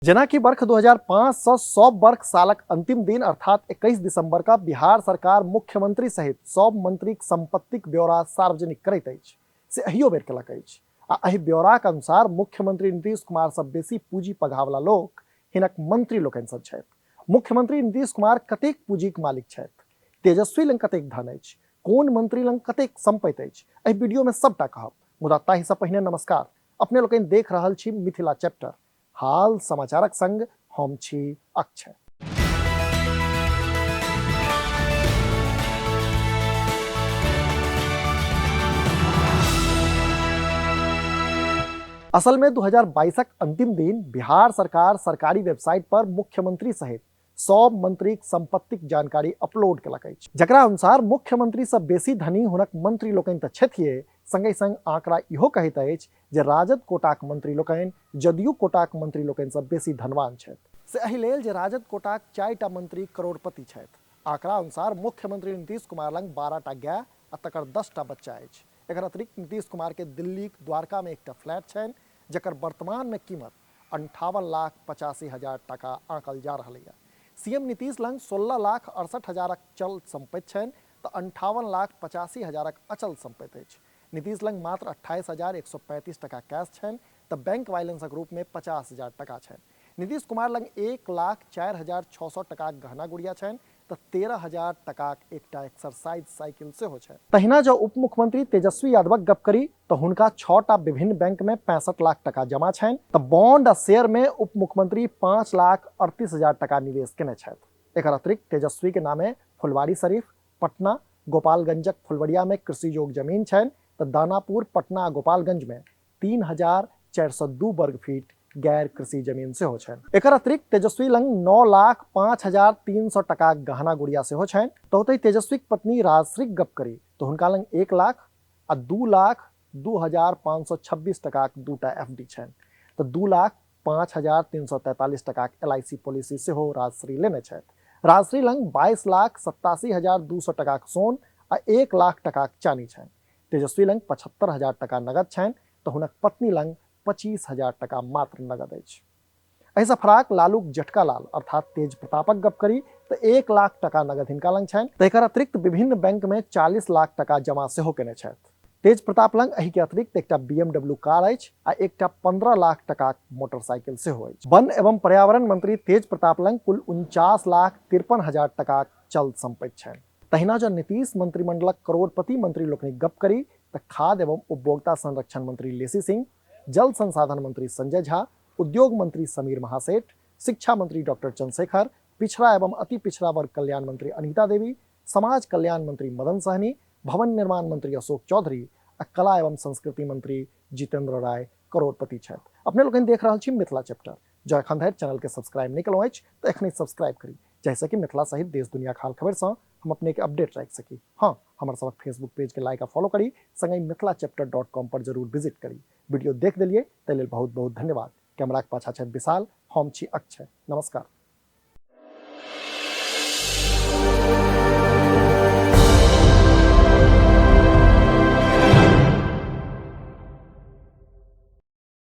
जेनाकि वर्ष 2005 सँ सब वर्ष सालक अंतिम दिन अर्थात 21 दिसंबर का बिहार सरकार मुख्यमंत्री सहित सब मंत्रीक संपत्तिक ब्यौरा सार्वजनिक करैत अछि, से एहियो बेर केलक अछि। आ एहि ब्यौराक अनुसार मुख्यमंत्री नीतीश कुमार सँ बेसी पूंजी पघावला लोक हिनक मंत्री लोकनि सब छथि। मुख्यमंत्री नीतीश कुमार कतेक पूंजीक मालिक छथि, तेजस्वी लग कतेक धन अछि, कोन मंत्री लग कतेक संपत्ति अछि, एहि वीडियो में सबटा कहब। मुदा ताहि सँ पहिने नमस्कार, अपने लोकनि देख रहल छी मिथिला चैप्टर हाल समाचारक संग हम छी अक्षय। असल में 2022 अंतिम दिन बिहार सरकार सरकारी वेबसाइट पर मुख्यमंत्री सहित सब मंत्रीक संपत्तिक जानकारी अपलोड केलक अछि, जकरा अनुसार मुख्यमंत्री सँ बेसी धनी हुनक मंत्री लोकनि तऽ छथिए, संगहि संग आंकड़ा इहो कहैत अछि जे राजद कोटाक मंत्री लोकनि जदयू कोटाक मंत्री लोकनि सँ बेसी धनवान छथि। से एहि लेल जे राजद कोटाक 4टा मंत्री करोड़पति छथि। आंकड़ा अनुसार मुख्यमंत्री नीतीश कुमार लग 12टा गाय आ तकर 10टा बच्चा अछि। एकर अतिरिक्त नीतीश कुमार के दिल्लीक द्वारका मे एकटा फ्लैट छनि, जकर वर्तमान मे कीमत 58,85,000 टाका आंकल जा रहल यऽ। सीएम नीतीश लग 16,68,000 चल संपत्ति छनि तऽ 58,85,000 अचल संपत्ति अछि। नीतीश लग मात्र 28,135 टाका कैश छनि तऽ बैंक बैलेंसक रूप में 50,000 टाका छनि। नीतीश कुमार लग 1,04,600 टाकाक गहना गुड़िया छनि तऽ 13,000 टाकाक एकटा एक्सरसाइज साइकिल सेहो छनि। तहिना जँ उप मुख्यमंत्री तेजस्वी यादवक गप करी तऽ हुनका 6टा विभिन्न बैंक में 65 लाख टाका जमा छनि तऽ बॉन्ड आ शेयर में उप मुख्यमंत्री 5,38,000 टाका निवेश केने छथि। एकर अतिरिक्त तेजस्वी के नामे फुलवारी शरीफ, पटना, गोपालगंजक फुलवड़िया में कृषि योग्य जमीन छनि तऽ दानापुर, पटना आ गोपालगंज में 3,402 वर्ग फीट गैर कृषि जमीन सेहो छनि। एकर अतिरिक्त तेजस्वी लग 9,05,300 टाकाक गहना गुड़िया सेहो छनि। तऽ ओतहि तेजस्वीक पत्नी राजश्रीक गप करी तऽ हुनका लग 1 लाख आ 2,02,526 टाकाक 2टा एफडी छनि। तऽ 2,05,343 टाकाक एलआईसी पॉलिसी सेहो राजश्री लेने छथि। राजश्री लग 22,87,200 टाकाक सोन आ 1 लाख टाकाक चानी छनि। तेजस्वी लग 75,000 टाका नगद छनि तऽ हुनक पत्नी लग 25,000 टाका मात्र नगद अछि। एहिसँ फराक लालूक जटका लाल अर्थात तेज प्रतापक गप करी तऽ 1 लाख टाका नगद हिनका लग छनि। तऽ एकर अतिरिक्त विभिन्न बैंक में 40 लाख टाका जमा सेहो केने छथि। तेज प्रताप लग एहि के अतिरिक्त एकटा BMW कार अछि आ एकटा 15 लाख टाकाक मोटरसाइकिल सेहो अछि। वन एवं पर्यावरण मंत्री तेज प्रताप लग कुल 49,53,000 टाकाक चल संपत्ति छनि। तहिना जँ नीतीश मंत्रिमंडलक करोड़पति मंत्री लोकनिक गप करी तऽ खाद्य एवं उपभोक्ता संरक्षण मंत्री लेसी सिंह, जल संसाधन मंत्री संजय झा, उद्योग मंत्री समीर महासेठ, शिक्षा मंत्री डॉक्टर चंद्रशेखर, पिछड़ा एवं अति पिछड़ा वर्ग कल्याण मंत्री अनीता देवी, समाज कल्याण मंत्री मदन सहनी, भवन निर्माण मंत्री अशोक चौधरी आ कला एवं संस्कृति मंत्री जितेंद्र राय करोड़पति छथि। अपने लोकनि देख रहल छी मिथिला चैप्टर। जँ एखन धरि चैनल के सब्सक्राइब नहि केलहुँ अछि तऽ एखने सब्सक्राइब करी, जाहिसँ कि मिथिला सहित देश दुनिया हाल खबर सँ हम अपने के अपडेट राखि सकी। हाँ, हमर सबक फेसबुक पेज के लाइक आ फॉलो करी, संगहि mithilachappter.com पर जरूर विजिट करी। वीडियो देख देलियै ताहि लेल बहुत बहुत धन्यवाद। कैमराक पाछा छथि विशाल, हम छी अक्षय। नमस्कार।